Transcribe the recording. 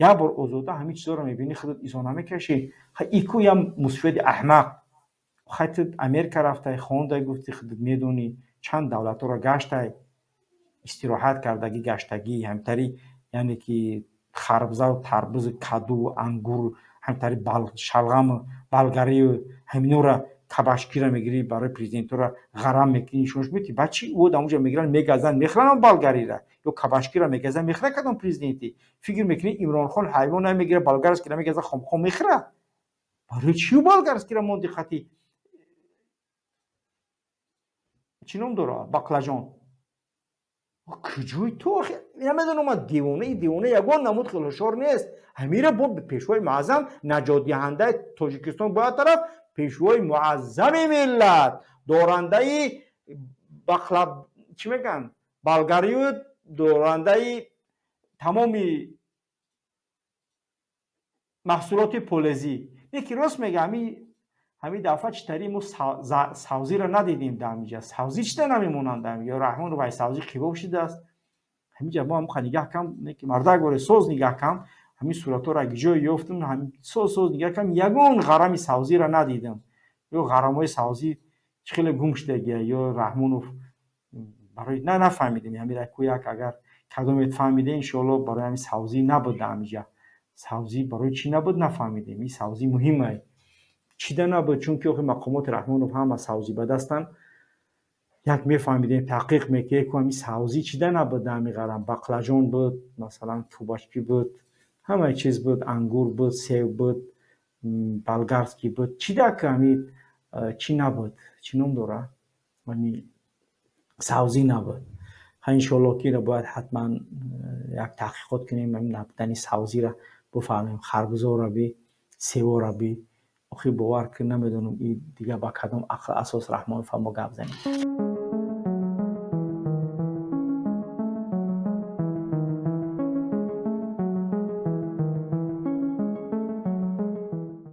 Як бор озода ҳамин чизоро мебинӣ, худат изо намекашӣ? Ику ям мусфиди аҳмақ. Хай, ту Америка рафтай, хондай, гуфти, худат медонӣ, чанд давлатҳоро гаштай, истироҳат кардагӣ, гаштагӣ, ҳамтари, яъне ки харбзаву тарбузу каду ангур, ҳамтари шалғаму болгарию ҳаминора, кабачки ра мегирӣ, барои президентҳоро ғарам мекунӣ, нишонш метӣ. Баъд чӣ? Ӯ дар онҷа мегиранд, мегазанд, мехӯранд болгарира ё кабачки ра мегазанд, мехӯрад кадом президенти? Фикр мекунӣ, Имронхон ҳайвон намегира, болгарский ра мегаза, хомхом мехӯрад? Барои чӣ болгарский ра монди хати чӣ ном дора, баклажан? Куҷои ту, намедонам, ман девонаи девона, ягон намуд хел ҳушёр нест. Ҳамира бо пешвои муаззам, наҷотдиҳандаи Тоҷикистон, бояд тараф пешвои муаззами миллат, дорандаи бақла, чӣ мегӯянд, болгарию, дорандаи тамоми маҳсулоти полезӣ. Неки рост мега, ҳамин дафъа читари мо савзиро надидем дар ҳамиҷа. Савзӣ чита намемонанд дар ҳамиҷа? Раҳмонов ай савзӣ қибоб шидааст. Ҳамиҷа мо ҳамқа нигаҳ кам, неки мардак боре соз нигаҳ кам, ҳамин суратҳоро аг ҷое ёфтум, соз соз нигаҳ кам, ягон ғарами савзиро надидам. Ё ғарамҳои савзӣ чӣ хеле гум шудагия, ё Раҳмонов барои на нафаҳмидем ҳамира ку як. Агар кадомет фаҳмиде, иншоалло. Барои ҳамин савзӣ набуд дар ҳамиҷа. Савзӣ барои чӣ набуд, нафаҳмидем. Ин савзӣ муҳимае, чида набуд? Чунки охи мақомоти Раҳмонов ҳама савзӣ ба дастанд. Як мефаҳмидем, таҳқиқ мекунем ку, ҳамин савзӣ чида набуд дар ҳамин ғарам? Баклажан буд, масалан, кабачки буд, ҳамаи чиз буд, ангур буд, сев буд, болгарский буд. Чида ки ҳамин чӣ набуд, чӣ ном дора, ҳамин савзӣ набуд? Ха, иншоалло, ки ира бояд ҳатман як таҳқиқот кунем, ҳамин набудани савзиро бифаҳмем. Харбузоро би, севора би. Охи, бовар кун, намедонам, и дига ба кадом ақл асос Раҳмонов мо гап занем.